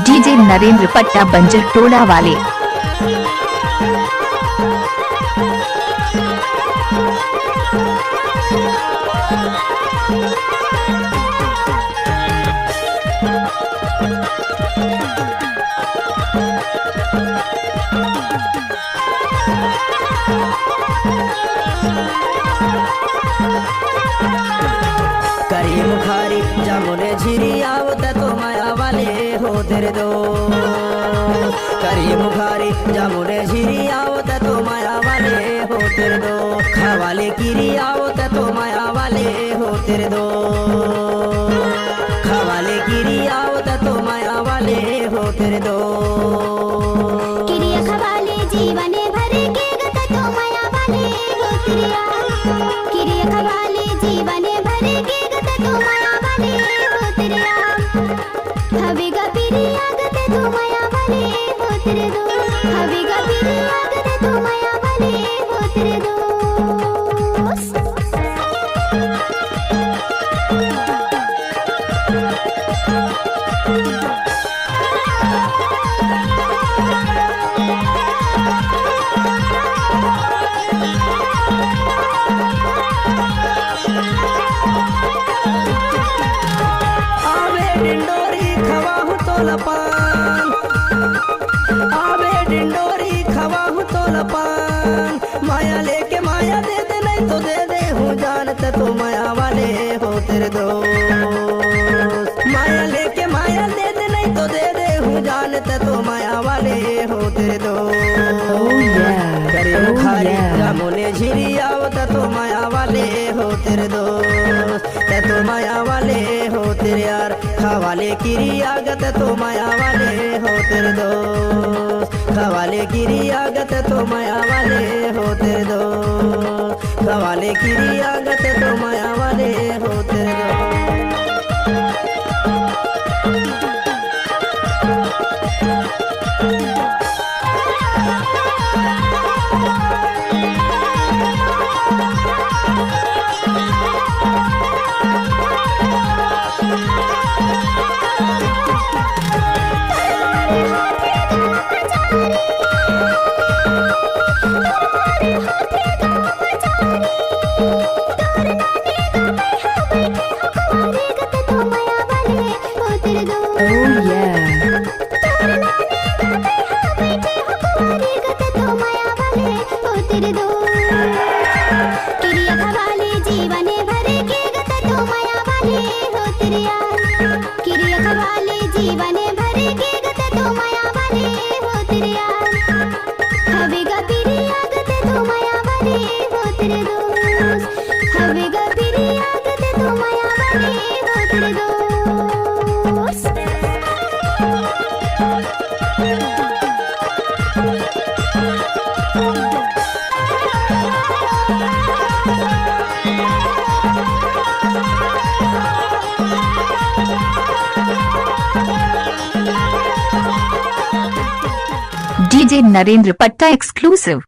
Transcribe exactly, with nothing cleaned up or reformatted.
DJ Narendra पट्टा बंजर टोला वाले। करी मुखारी जामुने झिरी आवत तो माया वाले हो तेरे दो। करी मुखारी जामुने झिरी आवत तो माया वाले हो तेरे दो। खवाले किरी आवत तो माया वाले हो तेरे दो। खवाले किरी आवत तो माया वाले हो तेरे दो। किरिया खवाले जीवने भर के गत तो माया वाले हो तेरे यार। किरिया खवाले जीवने भर के गत तो माया वाले हो तेरे यार। हवे गा पिरिया गत तो माया वाले हो तेरे दो। हवे गा पिरिया गत तो माया वाले हो तेरे दो। आवे डिंडोरी खवाहूँ तोला पान। आवे डिंडोरी खवाहूँ तोला पान। माया लेके माया दे दे, नहीं तो दे दे हूँ जान, ते तो माया वाले हो तेरे दोस्त। माया लेके माया दे दे, नहीं तो दे दे हूँ जान, ते तो माया वाले हो तेरे दोस्त। Oh yeah। करे Oh मुखारी yeah। जामुने झिरी आवत तो माया वाले हो तेरे दोस्त। ते तो माया वाले हो तेरे यार। खवाले किरी आगत तो माया वाले हो तेरे दोस्त। खवाले किरी आगत तो माया वाले हो तेरे दोस्त। खवाले किरी आगत तो माया वाले हो तेरे दोस्त। Oh yeah। किरिया खवाले जीवने भर के गत तो माया वाले हो तेरे यार। किरिया खवाले जीवने भर के गत तो माया वाले हो तेरे यार। हवे गा पिरिया गत तो माया वाले हो तेरे दोस्त। हवे गा पिरिया गत तो माया वाले हो तेरे दोस्त। DJ नरेंद्र पट्टा exclusive।